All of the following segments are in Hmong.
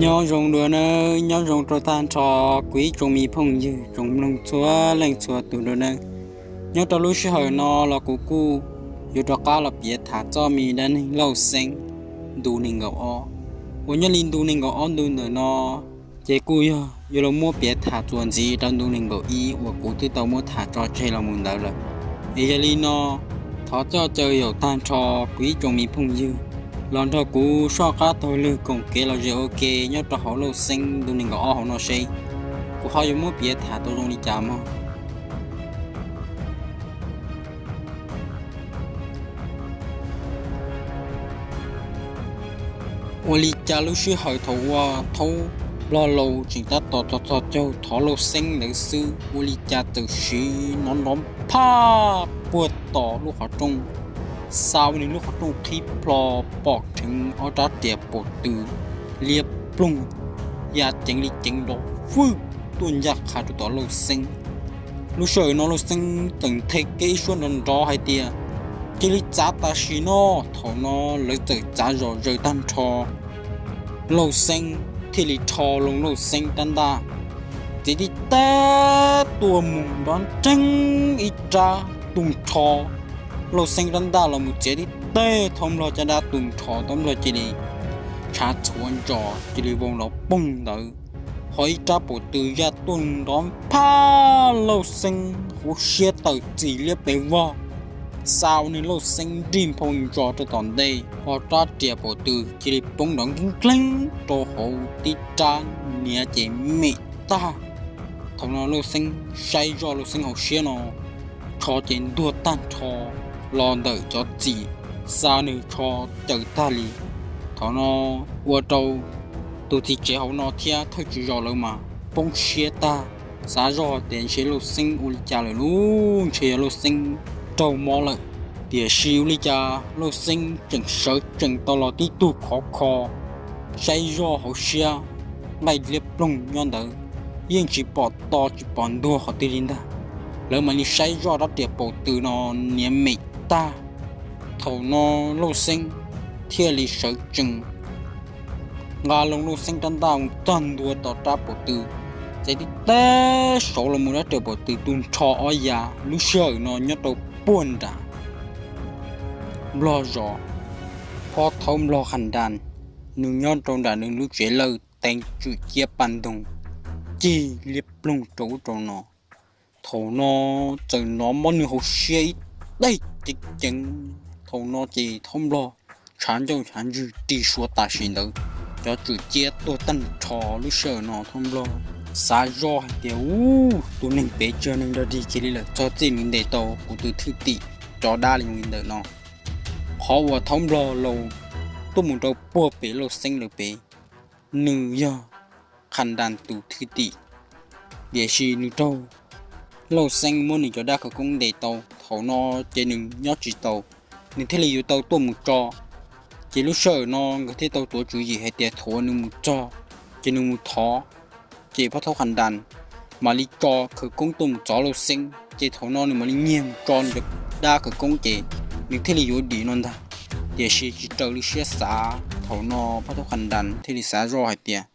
Nyob zoo dua nawb, nyob zoo rau tag nrho kuv ib tsoom me phooj ywg tsoom mloog txhua leej txhua tus dua nawb. Nyob rau lub sij hawm no los kuv kuj yuav rov qab los piav tham txoj me dab neeg Lauj Xeeb ntu nees nkaum ob, uas nyob li ntu nees nkaum ob ntu ntawm no ces kuj yog yuav los muab piav tham txuas ntxiv rau ntu nees nkaum ib uas kuv twb tau muab tham tso tseg los mus ntawd lawm. Es yog li no, thov coj caw yaum tag nrho kuv ib tsoom me phooj ywg los nrog kuv soj qab taug lwg koom kev los zem ua ke nyob rau hauv Lauj Xeeb ntu nees nkaum ob hauv no seb kuv ho yuav muab piav tham tau zoo li cas mog. Ua li cas lub sij hawm thaum uas thaub nplog laus tseem tab tom txog txog caug thov Lauj Xeeb ntawd xwb, ua li cas txawm siv nrov nrov phaj puag tom lub qhov rooj, xa ua nws lub qhov rooj qhib plho, pom dheev ob rab riam paum tw liab ploog ya ceev li ceev nrov fwj tuaj ncaj qha rau tom Lauj Xeeb. Lub sij hawm no Lauj Xeeb txawm nthe kiag ib suab nrov nrov hais tias, cia li txav tam sim no. Thaum no lawv txawm txav zom zaws tag nrho, Lauj Xeeb thiaj li rho loo Lauj Xeeb rab ntaj, txiav tib teb tuaj mus nrov nreeg ib rab tu nrho Lauj Xeeb rab ntaj los mus txiav tib teg thaub nplog caj dab tu nrho, thaub nplog cia li tshav txhuav ntsos cia li vau nrov poog ntawd, ho ib rab paum tw ya tuaj nrov phaj Lauj Xeeb hauv siab tawm txim liab pes vog, xa ua nws Lauj Xeeb nrig nphau ntsos rau tom ntej, ho rab riam paum tw cia li poob nrov nkeeb nkeeb rau hauv tib rab niav ces mem tag. Thaum no Lauj Xeeb saib zoj Lauj Xeeb hauv siab no, tsho ces ntuag tag nrho los ntawm cov txim, xa nws tsho caws tag li. Thaum no ua rau tus txiv tsev hauv no thiab thawj tswv zos lawv mas poob siab tag, xav zoj tias ntshe Lauj Xeeb ua li cas lawm lauj, ntshe yog Lauj Xeeb raug mob lawm. Tiam sis ua li cas Lauj Xeeb tseem sawv tsees tau los tib tug khov kho, saib zoj hauv siab nqaij liab ploog nyob ntawd, yeej tsis pom to tsis pom ntuag qhov twg li ntag. Lawv mam li saib zoj rab riam paum tw no niav mem tag. Thaum no Lauj Xeeb thiaj li sawv tsees nqa loo Lauj Xeeb rab ntaj mus txog ntua tom rab paum tw, txiav tib teg saud los mus rab riam paum tw tu nrho ob ya. Lub sij hawm no nyob rau puag nram nplog zos, phob thaub nplog Khas Das, nws nyob rau nram nws lub tsev lawj teev tswm ciab paj ntoog cig liab ploog rau ub rau no. Thaum no txawm hnov mob nws hauv siab ib teg ceev ceev. Thaum no ces thaub nplog tshav ncauj tshav ntswg ris suav tam sim ntawd, cov tswm ciab tuag tag nrho. Lub sij hawm no thaub nplog xav zoj hais tias, ub, tus neeg pem tsis yog neeg dog dig kiag li lawm, txog txij nws ntes tau kuv tus thwj tim cov dab li ntawm no. Qhov uas thaub nplog laus tuaj mus rau puag pem Lauj Xeeb lawv pem, nws yog Khas Das tus thwj tim, tiam sis nws raug Lauj Xeeb muab nws cov dab khawv koob ntes tau. Thaum no ces nws nyob tsis tau, nws thiaj li yuav tau tuaj mus tso. Ces lub sij hawm no nkawd thiaj tau tuav tswv yim hais tias thaum uas nws mus txog, ces nws mus thov, ces phob thaub Khas Das mam li tso khawv koob tuaj mus txov Lauj Xeeb. Ces thaum no nws mam li nyiag mus tso nws cov dab khawv koob ces nws thiaj li yuav dim no ntag. Tiam sis tsis raws li siab xav, thaum no phob thaub Khas Das thiaj li xav zoj hais tias,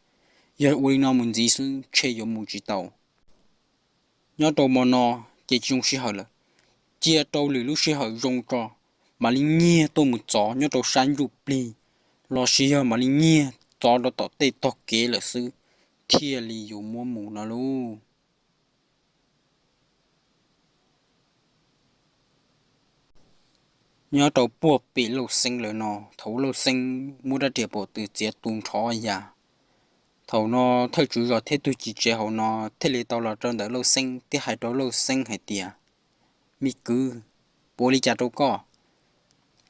yog ua li no mus ntxiv xwb ntshe yuav mus tsis tau. Nyob rau hmo no ces tsis zoo sij hawm lawm, cia rau lwm lub sij hawm zoo tso mam li nyiag tuaj mus txov nyob rau sab ntsuj plig, los sis yog mam li nyiag txov rau tom tej tog kev lawm xwb thiaj li yuav muab mus no lauj. Nyob rau puag pem Lauj Xeeb lawm no, thaum Lauj Xeeb muab rab riam paum tw txiav tu nrho ya, thaum no thawj tswv zos thiab tug txiv tsev hauv no thiaj li tau los rau ntawm Lauj Xeeb thiab hais rau Lauj Xeeb hais tias, me kwv, puas ua li cas rau koj?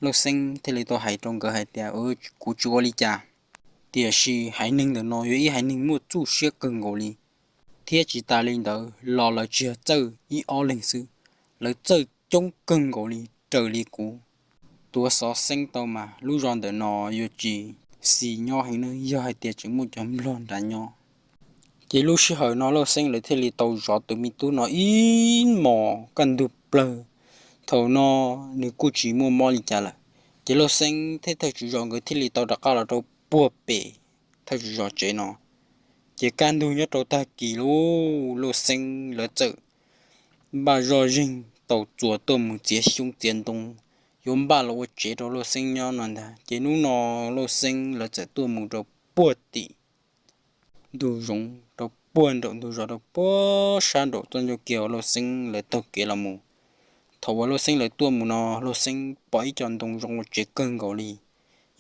Lauj Xeeb thiaj li tau hais rau nkawd hais tias, kuv tsis ua li cas. Tiam sis haiv neeg ntawm no yog ib haiv neeg muaj txuj siab kawg nkaus li, thiab tsis tas li ntawd los lawv tsis yog txawj ib ob leeg xwb, lawv txawj coob kawg nkaus li, raws li kuv tuav xov xeeb tau mas lub zos ntawm no yuav tsis xis nyob heev ne, yog hais tias tseem muaj cov nplog nrad nyob. Ces lub sij hawm no Lauj Xeeb lawv thiaj li tau zov tus me tub no ib hmos kaj ntug plawg. Thaum no nws kuj tsis muaj mob li cas lawm, ces Lauj Xeeb thiab thawj tswv zos nkawd thiaj li tau rov qab los rau puag pem thawj zaug zov tsev no. Ces kaj ntug nyob rau tag kis lub Lauj Xeeb lawv txawm npaj zoj zeeg tau txuas tuaj mus txiav xyoob txiav ntoo, yuav npaj los ua tsev rau Lauj Xeeb nyob no ntag. Ces hnub no Lauj Xeeb lawv txawm tuaj mus rau puag tim ntug zoov, rau puag nraum ntug zos, rau puag sab nraum txoj ncauj kev uas Lauj Xeeb lawv taug kev los mus. Thaum uas Lauj Xeeb lawv tuaj mus no, Lauj Xeeb pom ib co ntoo zoo ua tsev kawg nkaus li.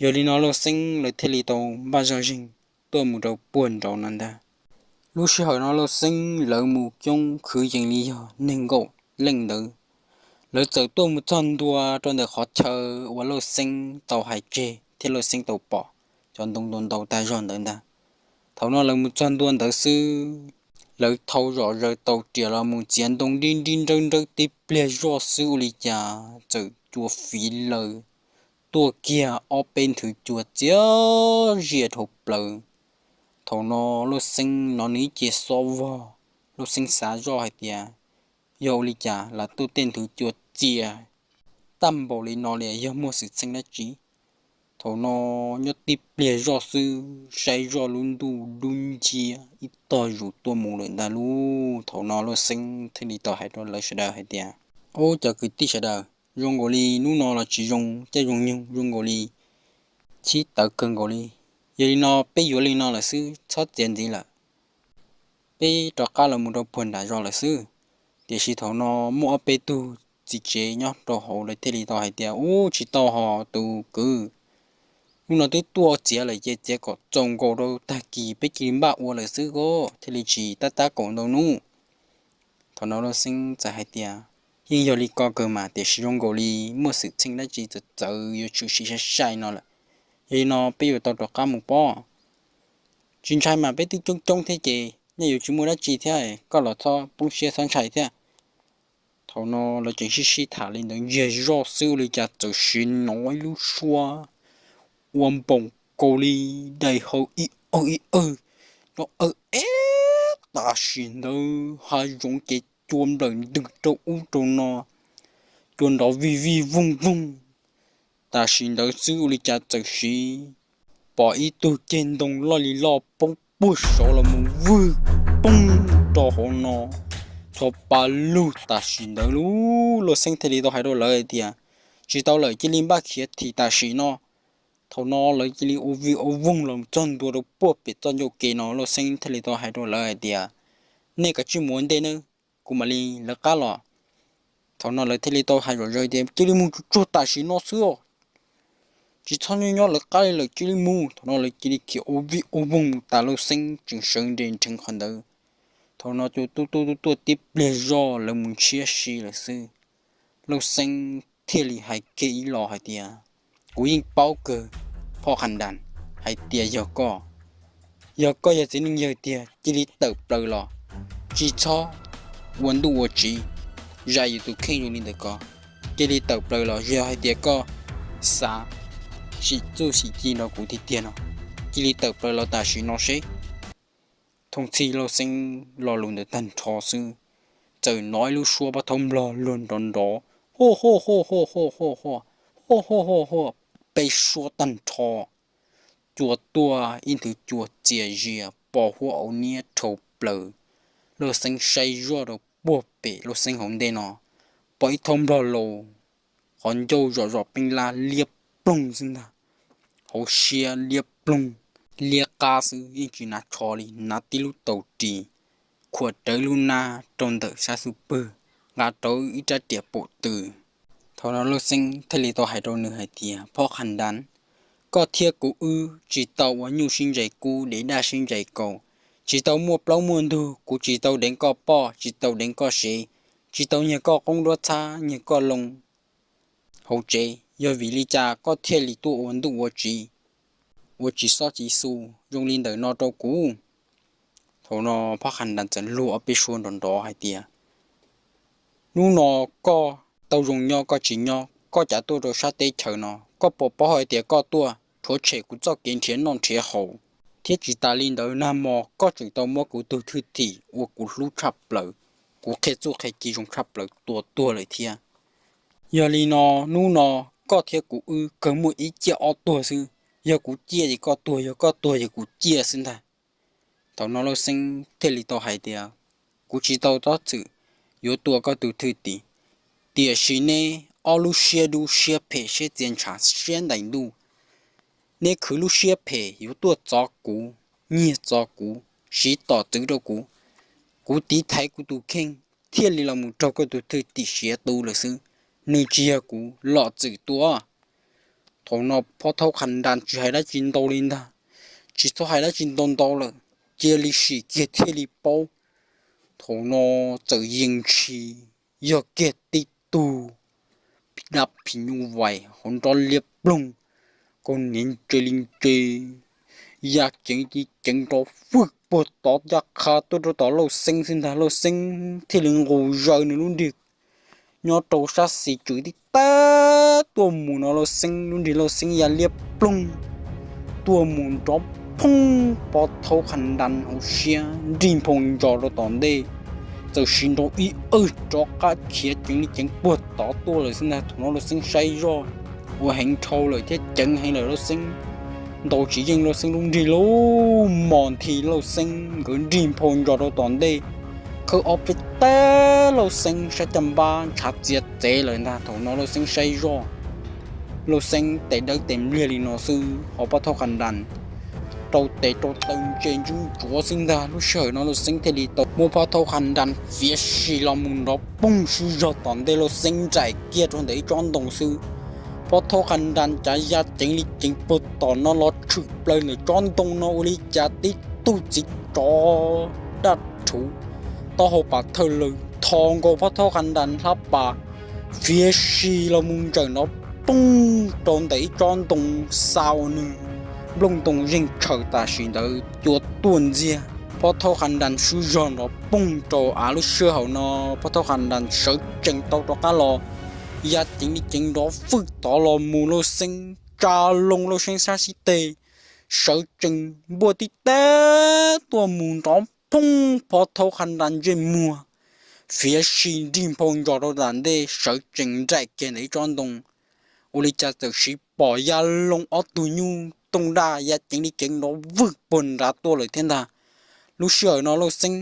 Yog li no Lauj Xeeb lawv thiaj li tau npaj zoj zeeg tuaj mus rau puag nraud no ntag. Lub sij hawm no Lauj Xeeb lawv mus coob kwv yees li yog nees nkaum leej ntawd. Lawv txawm tuaj mus txog ntua rau ntawm qhov chaw uas Lauj Xeeb tau hais tseg thiab Lauj Xeeb tau pom cov ntoo ntau ntau tag zog ntawd ntag. Thaum no lawv mus txog ntua ntawd xwb, lawv thau zom zaws tau riam los mus txiav ntoo nrib nrib nrawb nrawb tib pliag zoj xwb ua li cas txawm cua fiv lawv tuaj kiag ob peb nthwv cua txias zias dhau plaws. Thaum no Lauj Xeeb hnov nws ib ce xob vog, Lauj Xeeb xav zoj hais tias yog ua li cas lam tuaj tej nthwv cua txias tag npaum li no li, yog muaj xwm txheej dab tsi. Thaum no nyob tib pliag zoj xwb saib zoj lub ntuj dub nciab ib tog zus tuaj mus lawm ntag lauj. Thaum no Lauj Xeeb thiaj li tau hais rau lawv sawv daws hais tias, Ub, cov kwv tij sawv daws, zoo nkaus li hnub no los tsis zoo caij zoo nyoog, zoo nkaus li chim tawv kawg nkaus li. Yog li no peb yuav li no lawm xwb, txhob txiav ntxiv lawm, peb rov qab los mus rau puag nram zos lawm xwb. Tiam sis thaum no muaj ob peb tug txiv tsev nyob rau hauv lawv thiaj li tau hais tias, Ub, tsis tau hos tus kwv, hnub no twb tuaj txiav lawm ces txiav kom txaus nkaus rau tag kis peb cia li npaj ua lawm xwb os, thiaj li tsis tab tab kaum ntau hnub. Thaum no Lauj Xeeb txawm hais tias, Yeej yog li ko kawg mas, tiam sis zoo nkaus li muaj xwm txheej dab tsi txawv txawv yuav tshwm sim sai sai no lawm. Yog li no peb yuav tau rov qab mus pob. Tsis ntshai mas, peb twb coob coob thiab ces nyaj yuav tsis muaj dab tsi thiab, koj los txhob poob siab txhob ntshai thiab. Thaum no lawv tseem sib sib tham li ntawd ntsiag zoj xwb ua li cas txawm sim hnov ib lub suab ua npoos kaus li dais hau ib awg ib awg, no awg eb. Tam sim ntawd hav zoov ces cua nplawm ntws rau ub rau no, cua nrov vij vij voog voog. Tam sim ntawd xwb ua li cas txawm sim pom ib tug ceg ntoo loj li loj poob puag saud los mus vwg poog rau hauv no, txhua pa lug. Tam sim ntawd lub Lauj Xeeb thiaj li tau hais rau lawv hais tias, Tsis tau lawm, cia li npaj khiav thim tam sim no. Thaum no lawv cia li ua vij ua voog los txog ntua rau puag pem txoj ncauj ke no, Lauj Xeeb thiaj li tau hais rau lawv hais tias, Nej kav tsij mus ua ntej nawb, kuv mam li lawv qab los. Thaum no lawv thiaj li tau hais zom zaws tias, Cia li mus tsuag tsuag tam sim no xwb os, tsis txhob nyob nyob lawv qab li lawm, cia li mus. Thaum no lawv cia li khiav ua vij ua voog mus tas Lauj Xeeb tseem sawv nres nrheev qhov ntawd. Thaum no cua tuaj tuaj tuaj tuaj tib pliag zoj lawv mus ntshiab si lawm xwb. Lauj Xeeb thiaj li hais kiag ib los hais tias, Kuv yeej paub kawg, phoj Khas Das, hais tias yog koj, yog koj yog txiv neej yawg tiag cia li tawm plaws los, tsis txhob ua ntuj ua tsiv, zais yus tus kheej zoo li ntawm ko. Cia li tawm plaws los, yog hais tias koj xav sim txuj sim ci nrog kuv tiag tiag no, cia li tawm plaws los tam sim no seb. Thooj txhij Lauj Xeeb lo lus ntawd tag nrho xwb, txawm hnov ib lub suab pob thaub nplog luag nrov nrov, huaj huaj huaj huaj huaj huaj huaj, huaj huaj huaj huaj, peb suab tag nrho. Cua tuaj ib nthwv cua txias zias pos huab au niab dhau plaws. Lauj Xeeb saib zoj rau puag pem Lauj Xeeb hauv ntej no, pom ib thaub nplog laus, qhov ncauj zom zom peeb lab liab ploog xwb ntag, hauv siab liab ploog, liab qab xwb yeej tsis hnav tsho li, hnav tib lub taus ris, khuam rawv lub nab rau ntawm sab xub pwg, nqa rawv ib rab riam paum tw. Thaum no Lauj Xeeb thiaj li tau hais rau nws hais tias, Phoj Khas Das, koj thiab kuv wb tsis tau ua nyuj sib ntsais kub, dev daj sib ntsais kaus, tsis tau muaj plaub muaj ntug, kuv tsis tau deev koj poj, tsis tau deev koj sev, tsis tau nyiag koj qoob duab txhab, nyiag koj loo hauv tsev, yog vim li cas koj thiaj li tuaj ua ntuj ua tsiv, ua tsis xob tsis xu zoo li ntawm no rau kuv? Thaum no Phoj Khas Das txawm luag ob peb suab nrov nrov hais tias, Hnub no koj tau zoo nyob koj tsis nyob, koj cav tuaj rau sab teb chaws no, koj puas paub hais tias koj tuaj rhuav tshem kuv txoj kev nrhiav noj nrhiav haus, thiab tsis tas li ntawd nag hmo koj tseem tau muab kuv tus thwj tim uas kuv hlub tshaj plaws, kuv qhia txuj qhia ci zoo tshaj plaws tua tuag lawm thiab. Yog li no, hnub no koj thiab kuv wb kawg muaj ib ciaj ob tuag xwb. yog kuv ciaj ces koj tuag, yog koj tuag ces kuv ciaj xwb ntag. Thaum no Lauj Xeeb thiaj li tau hais tias, kuv tsis tau tab txwm yuav tua koj tus thwj tim, tiam sis neb ob lub siab dub siab phem siab txias ntshav siab ntais ntuj, neb khwv lub siab phem yuav tuaj txov kuv, nyiag txov kuv, siv tom txwv rau kuv. Kuv tiv thaiv kuv tus kheej thiaj li los mus raug koj tus thwj tim siav tu lawm xwb, nws tsis yog kuv, lom txwm tua. Thaum no Phob Thaub Qha Nras tsis hais dab tsi ntau li ntag, tsis txhob hais dab tsi ntau ntau lawm, cia li sim kiag thiaj li paub. Thaum no txawm yees tshis yog kiag tib tug dab phim nyuj vais hauv nrov liab ploog, kaus hniav ntse li ntse, ya ceev li ceev nrov vwj puag tod ncaj qha tuaj rau tom Lauj Xeeb xwb ntag. Lauj Xeeb thiaj li nqus zaws nws lub nrig nyob rau sab xis tswm tib tag tuaj mus no, Lauj Xeeb lub nrig Lauj Xeeb ya liab ploog tuaj mus nrov phooj, Phob Thaub Qha Nras hauv siab nrig nphoo ntsos rau tom ntej, txawm siv nrov ib awg rov qab khiav ceev li ceev puag tod tuaj lawm xwb ntag. Thaum no Lauj Xeeb saib zoj ua heev dhau lawm thiab ceev heev lawm, Lauj Xeeb ntaus tsis yeej Lauj Xeeb lub nrig, lub mos nthi Lauj Xeeb nkawd nrig nphoo ntsos rau tom ntej, khawb ob peb teg Lauj Xeeb sab caj npab ntshav txiav txev lawm ntag. Thaum no Lauj Xeeb saib zoj, Lauj Xeeb tes dawb tes npliag li no xwb, ho Phob Thaub Qha Nras rau tes rau taw ntse ntsuab ntsuav xwb ntag. Lub sij hawm no Lauj Xeeb thiaj li tau muab Phob Thaub Qha Nras fiav si los mus nrov phooj sub zog tom ntej Lauj Xeeb nraim kiag rau ntawm ib tsob ntoo xwb. Phob Thaub Qha Nras cav ya ceev li ceev puag tom no los tshwm plaws ntawm tsob ntoo no ua li cas tib tug txiv tsov daj rhuv taub hau pam thawj lawm tho nkaus Phob Thaub Qha Nras hlab pas fiav si los mus ntsawm nrov phooj rau ntawm ib tsob ntoo xa ua nws nplooj ntoo zeeg tshaws tam sim ntawd cua tuaj ntxiag Phob Thaub Qha Nras sub zog nrov phooj rau av. Lub sij hawm no Phob Thaub Qha Nras sawv tsees tau rov qab los ya ceev li ceev nrov vwj tod los mus Lauj Xeeb tsa loo Lauj Xeeb sab xib teg, sawv tsees npuaj tib teg tuaj mus nrov phooj Phob Thaub Qha Nras ntsej muag fiav si nrig nphoo ntsos rau tom ntej sawv tsees nraim kiag ntawm ib tsob ntoo. Ua li cas txawm siv pom ya loo ob tug nyuj tooj daj ya ceev li ceev nrov vwj puag nrad tuaj lawm thiab ntag. Lub sij hawm no Lauj Xeeb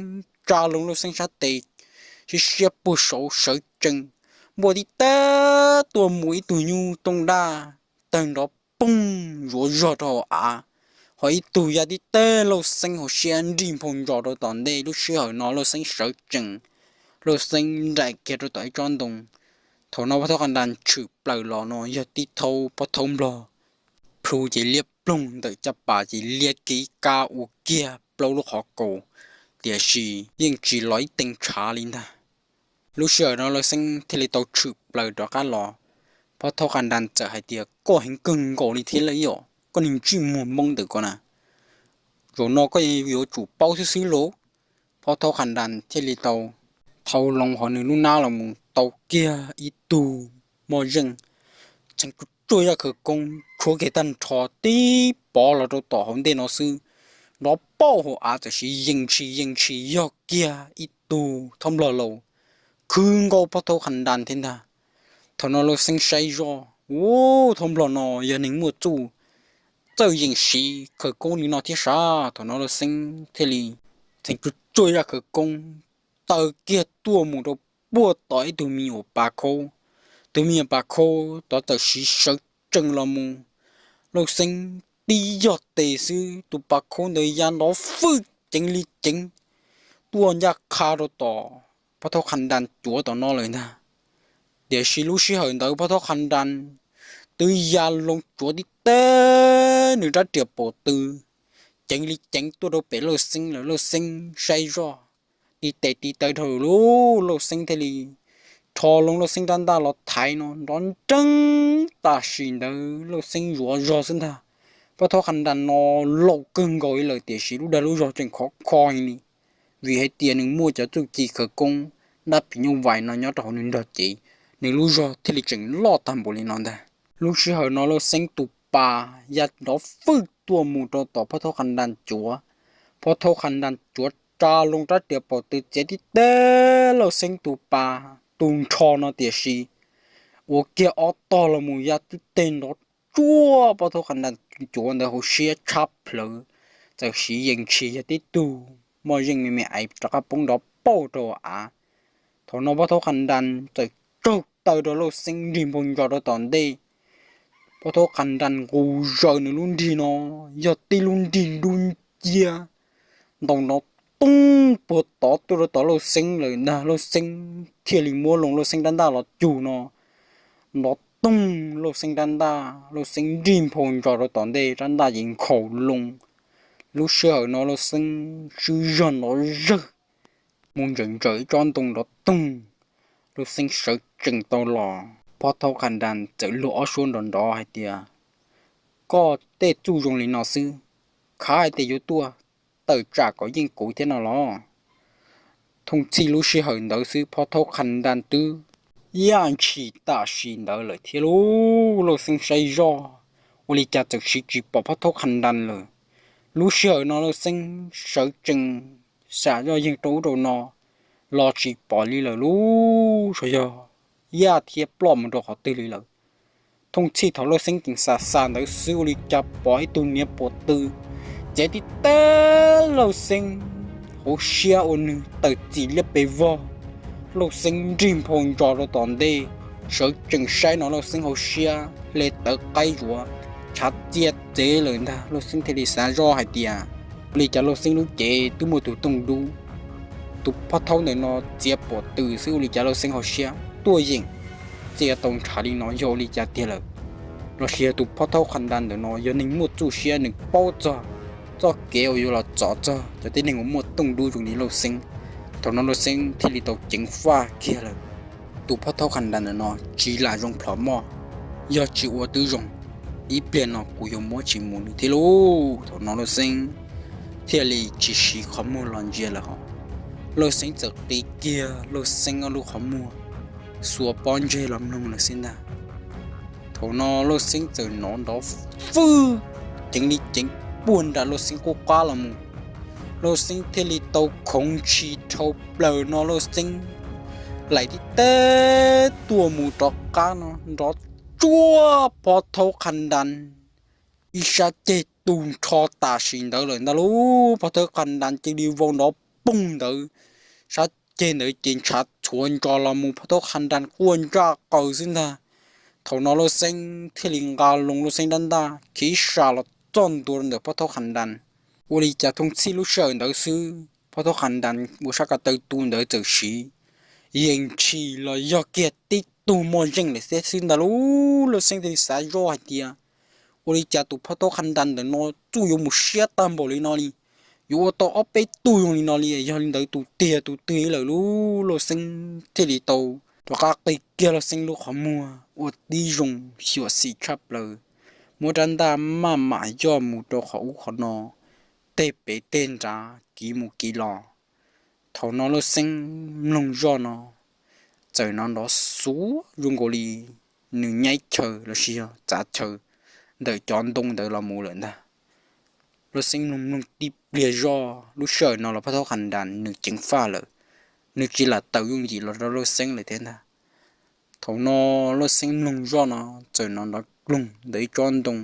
tsa loo Lauj Xeeb sab tes, siab siab puag saud sawv tsees npuaj tib teg tuaj mus ib tug nyuj tooj daj tawg nrov phooj zuav zog rau hauv av, ho ib tug ya tib teg Lauj Xeeb hauv siab nrig nphoo ntsos rau tom ntej. Lub sij hawm no Lauj Xeeb sawv tsees, Lauj Xeeb nraim kiag rau tom ib tsob ntoo. Thaum no Phob Thaub Qha Nras tshwm plaws los no yog tib thaub pob thaub nplog plhu ces liab ploog ntawm caj pas ces liab kiag ib kab ua kiag plaub lub qhov kaus, tiam sis yeej tsis los ib tee tshav li ntag. Lub sij hawm no Lauj Xeeb thiaj li tau tshwm plaws rov qab los. Phob Thaub Qha Nras txawm hais tias, koj heev kawg nkaus li thiab lauj, koj niag ntsej muag Hmoob ntawm koj na, zaum no koj yuav tsum paub xwb xwb lauj. Phob Thaub Qha Nras thiaj li tau thau loo hauv nws lub hnab los mus tau kiag ib tug moj zeej, txheev tsuj tsuaj zaj khawv koob tshuab kiag tag nrho tib pov los rau tom hauv ntej no xwb, nrov pauj hauv av txawm siv yees tshis yees tshis yog kiag ib tug thaub nplog laus khwb nkaus Phob Thaub Qha Nras thiab ntag. Thaum no Lauj Xeeb saib zoj, ub, thaub nplog no yog neeg muaj txuj, txawj yeem siv khawv koob li no thiab sav. Thaum no Lauj Xeeb thiaj li txheev tsuj tsuaj zaj khawv koob taw kiag tuaj mus rau puag tom ib tug me nyuam pas khaub. Tus me nyuam pas khaub tod txawm siv sawv tsees los mus, Lauj Xeeb tib yog tes xwb tus pas khaub ntawd ya nrov fwj ceev li ceev tuaj ncaj qha rau tom Phob Thaub Qha Nras cuav tom no lawm ntag. Tiam sis lub sij hawm ntawd Phob Thaub Qha Nras twb ya loo cuav tib teg nws rab riam paum tw ceev li ceev tuaj rau pem Lauj Xeeb lawm. Lauj Xeeb saib zoj, tiv tes tiv taw dhau lawm, Lauj Xeeb thiaj li rho loo Lauj Xeeb rab ntaj los thaiv no nrov nreeb. Tam sim ntawd Lauj Xeeb zuav zog xwb ntag. Phob Thaub Qha Nras no laus kawg nkaus li lawm tiam sis lub dag lub zog tseem khov kho li, vim hais tias nws muaj cov txuj ci khawv koob dab phim nyuj vais no nyob rau hauv nws nrog cev, nws lub zog thiaj li tseem loj tag npaum li no ntag. Lub sij hawm no Lauj Xeeb tus pas ya nrov fwj tuaj mus rau tom Phob Thaub Qha Nras cuav. Phob Thaub Qha Nras cuav tsa loo rab riam paum tw txiav tib teg Lauj Xeeb tus pas tu nrho no tiam sis ua kiag ob tog los mus ya tib teg nrov tsuaj Phob Thaub Qha Nras ncuav ntawd hauv siab tshab plawv, txawm siv yees tshis yog tib tug moj zeej me me ais rov qab poob nrov pauj rau av. Thaum no Phob Thaub Khas Nras txawm tsaug taw rau Lauj Xeeb nrig nphau ntsos rau tom ntej. Phob Thaub Khas Nras nqus zaws nws lub nrig no, yog tib lub nrig nrub nciab ntaus nrov toog puag tod tuaj rau tom Lauj Xeeb lawm ntag. Lauj Xeeb thiaj li muab loo Lauj Xeeb rab ntaj los cug no, nrov toog Lauj Xeeb rab ntaj, Lauj Xeeb nrig nphau ntsos rau tom ntej, rab ntaj ces nkhaus loo. Lub sij hawm no Lauj Xeeb swb zog nrov zawg mus ntsaws ntsaws ib tsob ntoo nrov toog. Lauj Xeeb sawv tsees tau los, Phob Thaub Khas Nras txawm luag ob suab nrov nrov hais tias, koj tej txuj zoo li no xwb, khav hais tias yuav tuaj tawm tsam kom yeej kuv thiab no los? Thooj txhij lub sij hawm ntawd xwb Phob Thaub Khas Nras twb yaj ntshis tam sim ntawd lawm thiab lauj. Lauj Xeeb saib zoj, ua li cas txawm siv tsis pom Phob Thaub Khas Nras lawm. Lub sij hawm no Lauj Xeeb sawv tsees xam zoj yeeg rau ub rau no los tsis pom li lawm lauj, xyov yog yaj thiab ploj mus rau qhov twg li lawm. Thooj txhij thaum Lauj Xeeb tseem xam xam ntawd xwb ua li cas pom ib tug niam pom tw txiav tib teb Lauj Xeeb hauv siab ua nws tawm txim liab pes vog. Lauj Xeeb nrig nphau ntsos rau tom ntej, sawv tsees saib no Lauj Xeeb hauv siab hle tawv qaib zuav, ntshav txia txev lawm ntag. Lauj Xeeb thiaj li xav zoj hais tias, ua li cas Lauj Xeeb lub cev twb muaj tus tooj dub, tus Phob Thaub ntawm no txiav pom tw xwb ua li cas Lauj Xeeb hauv siab tuaj yeem txia tau ntshav li no yog ua li cas tiag lawm? Los sis yog tus Phob Thaub Khas Nras ntawm no yog neeg muaj txuj siab, nws paub txog txoj kev uas yuav los txov txog cov tib neeg uas muaj tooj dub zoo li Lauj Xeeb. Thaum no Lauj Xeeb thiaj li tau ceev faj kiag lawm. Tus Phob Thaub Khas Nras ntawm no tsis lam zoo plhom moj, yog tsis ua twb zoo, ib pliag no kuv yuav muab tsis mus nws thiab lauj. Thaum no Lauj Xeeb thiaj li tsis siv qhov muag los ntsia lawm hos. Lauj Xeeb txawm qi kiag Lauj Xeeb ob lub qhov muag, xuas pob ntseg los mloog lawm xwb ntag. Thaum no Lauj Xeeb txawm hnov nrov fwj, ceev li ceev puag nram Lauj Xeeb qub qab los mus. Lauj Xeeb thiaj li tau khoov ntshis dhau plaws no Lauj Xeeb laim tib teb tuaj mus rov qab no nrov tsuag Phob Thaub Khas Nras ib sab ceg tu nrho tam sim ntawd lawm ntag lauj. Phob Thaub Khas Nras cia li vau nrov poog ntawd, sab ceg ntawd ces ntshav txhuav ntsos los mus Phob Thaub Khas Nras quaj ntsaj qaws xwb ntag. Thaum no Lauj Xeeb thiaj li nqa loo Lauj Xeeb rab ntaj khiv sa los txog ntua rau ntawm Phob Thaub Khas Nras. Ua li cas thooj txhij lub sij hawm ntawd xwb Phob Thaub Khas Nras ua sab ko taw tu ntawd txawm siv yees tshis los yog kiag tib tug moj zeej lawm thiab xwb ntag lauj. Lauj Xeeb thiaj li xav zoj hais tias, ua li cas tus Phob Thaub Khas Nras ntawm no txuj yuav mus siab tag npaum li no li, yuav ua tau ob peb tug zoo li no li, yog li ntawd tus tiag tus twg lawm lauj. Lauj Xeeb thiaj li tau rov qab qi kiag Lauj Xeeb lub qhov muag ua tib zoo xyuam xim tshaj plaws, muab rab ntaj maj mam yoj mus rau qhov ub qhov no, tej pem tej nrad kiv mus kiv los. Thaum no Lauj Xeeb mloog zoj no txawm hnov nrov xuav zoo nkaus li nws nyaib chaw los sis yog txav chaw ntawm cov ntoo ntawd los mus lawm ntag. Lauj Xeeb mloog mloog tib pliag zoj lub sij hawm no los Phob Thaub Khas Nras nws ceev faj lawm, nws tsis lam tawm yooj yim los rau Lauj Xeeb lawm thiab ntag. Thaum no Lauj Xeeb mloog zoj no txawm hnov nrov kloog ntawm ib tsob ntoo.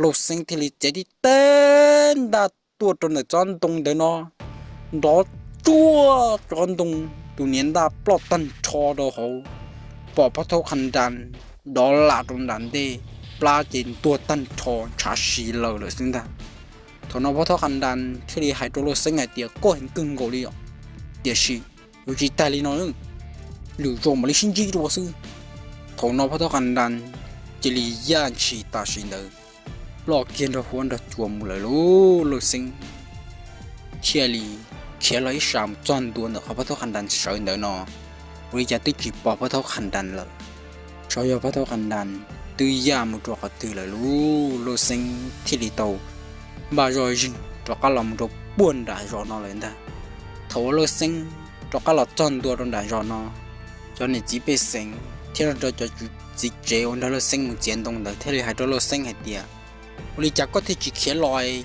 Lauj Xeeb thiaj li txiav tib teb ntaj tuaj rau ntawm tsob ntoo ntawd no, nrov tsuag tsob ntoo, tus niam ntaj ploj tag nrho rau hauv, pom Phob Thaub Khas Nras dov lam rau nram ntej, plab ces ntuag tag nrho ntshav si lawm lawm xwb ntag. Thaum no Phob Thaub Khas Nras thiaj li hais rau Lauj Xeeb hais tias, koj heev kawg nkaus li os, tiam sis yuav tsis tag li no, lwm zaus mam li sib ntsib dua xwb. Thaum no Phob Thaub Khas Nras cia li yaj ntshis tam sim ntawd ploj kiag nrog huab nrog cua mus lawm lauj. Lauj Xeeb thiaj li khiav los ib sab mus txog ntua ntawm qhov Phob Thaub Khas Nras sawv ntawd no, ua li cas twb tsis pom Phob Thaub Khas Nras lawm. Xyov yog Phob Thaub Khas Nras twb yaj mus rau qhov twg lawm lauj. Lauj Xeeb thiaj li tau npaj zoj zeeg rov qab los mus rau puag nram zos no lawm ntag. Thaum uas Lauj Xeeb rov qab los txog ntua rau nram zos no, cov niam txiv pej xeem thiab nrog rau cov txiv tsev uas nrog Lauj Xeeb mus txiav ntoo ntawd thiaj li hais rau Lauj Xeeb hais tias, ua li cas koj thiaj tsis khiav los?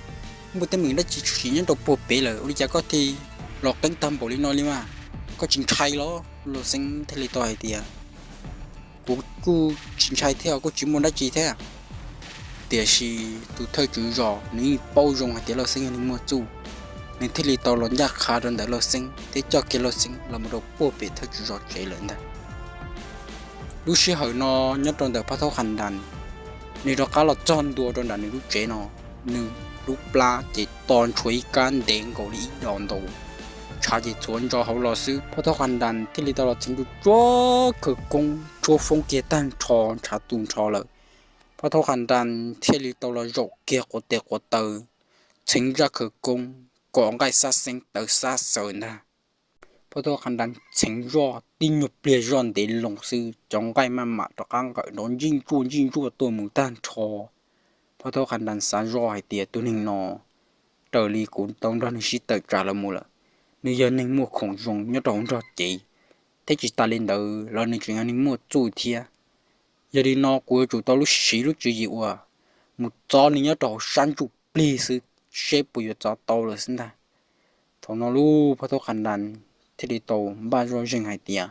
Muaj teeb meem dab tsi tshwm sim nyob rau puag pem lawm, ua li cas koj thiaj los qeeb tag npaum li no li mas? Koj tsis ntshai los? Lauj Xeeb thiaj li tau hais tias, kuv kuj tsis ntshai thiab, kuj tsis muaj dab tsi thiab. Tiam sis tus thawj tswv zos nws yeej paub zoo hais tias Lauj Xeeb yog neeg muaj txuj, nws thiaj li tau los ncaj qha rau ntawm Lauj Xeeb thiab coj kiag Lauj Xeeb los mus rau puag pem thawj tswv zos tsev lawm ntag. Lub sij hawm no nyob rau ntawm Phoj Thaub Qha Nras, nws rov qab los txog ntua rau nram nws lub tsev no, nws lub plab ces to ntshuav ib kab ntev nkaus li ib dos ntaus, ntshav ces txhuav ntso hauv los xwb. Phoj Thaub Qha Nras thiaj li tau los txheev tsuag tsuag khawv koob tshuab foob kiag tag nrho ntshav tu nrho lawm. Phoj Thaub Qha Nras thiaj li tau los zaum kiag quav tes quav taw, txheev zaj khawv koob kom nqaij xab xeeb tawv xab xaws ntag. Phoj Thaub Qha Nras txheev zoj tib nyuag pliag zoj ntev loo xwb cov nqaij maj mam rov qab nqawm nrov ntsij ntsuaj ntsij ntsuaj tuaj mus tag nrho. Phoj Thaub Qha Nras xav zoj hais tias tus neeg no raws li kuv tau nrog nws sib tawm tsam los mus lawm, nws yog neeg muaj khoom zoo nyob rau hauv nrog cev, thiab tsis tas li ntawd los nws tseem yog neeg muaj txuj thiab. Yog li no kuv yuav tsum tau lub siv lub tswv yim uas mus txov nws nyob rau hauv sab ntsuj plig xwb, seb puas yuav txov tau lawm xwb ntag. Thaum no lub Phoj Thaub Qha Nras thiaj li tau npaj zoj zeeg hais tias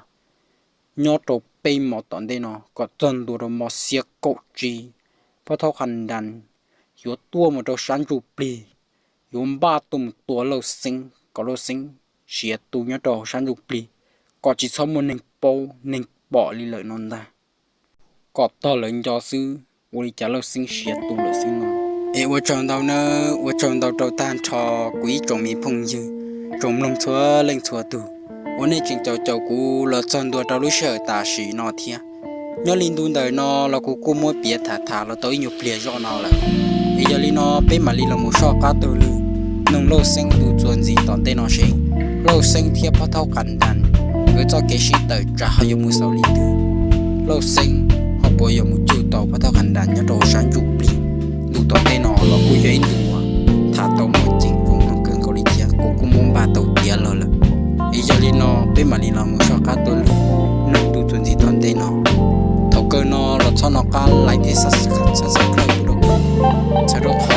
nyob rau peb hmo tom ntej no kom txog ntua rau hmo xiab kaum tsib, Phoj Thaub Qha Nras yuav tuaj mus rau sab ntsuj plig, yuav npaj tuaj mus tua Lauj Xeeb kom Lauj Xeeb siav tu nyob rau sab ntsuj plig, kom tsis txhob muaj neeg paub neeg pom li lawm no ntag. Kom tog lawv nco xwb, ua li cas Lauj Xeeb siav tu lawm xwb no. Es ua tsaug ntau nawb, ua tsaug ntau rau tag nrho kuv ib tsoom me phooj ywg, tsoom mloog txhua leej txhua tug uas nej tseem caum caum kuv los txog ntua rau lub sij hawm tam sim no thiab. Nyob li ntu ntawm no los kuv kuj muab piav tham tham los tau ib nyuag pliag zoj no lawm. Es yog li no peb mam li los mus soj qab taug lw mloog Lauj Xeeb ntu txuas ntxiv tom ntej no seb Lauj Xeeb thiab Phoj Thaub Qha Nras nkawd txoj kev sib tawm tsam ho yuav mus xaus li twg. Lauj Xeeb ho puas yuav mus cuag tau Phoj Thaub Qha Nras nyob rau sab ntsuj plig. Ntu tom ntej no los kuj yog ib ntu uas tham tau muaj ceem zoo mloog kawg nkaus li thiab kuv kuj muab npaj tau tiav los lawm. Es yog li no peb mam li los mus soj qab taug lw mloog ntu txuas ntxiv tom ntej no. Thaum kawg no los txhob nco qab like thiab subscribe rau kuv, txhawm rau qhov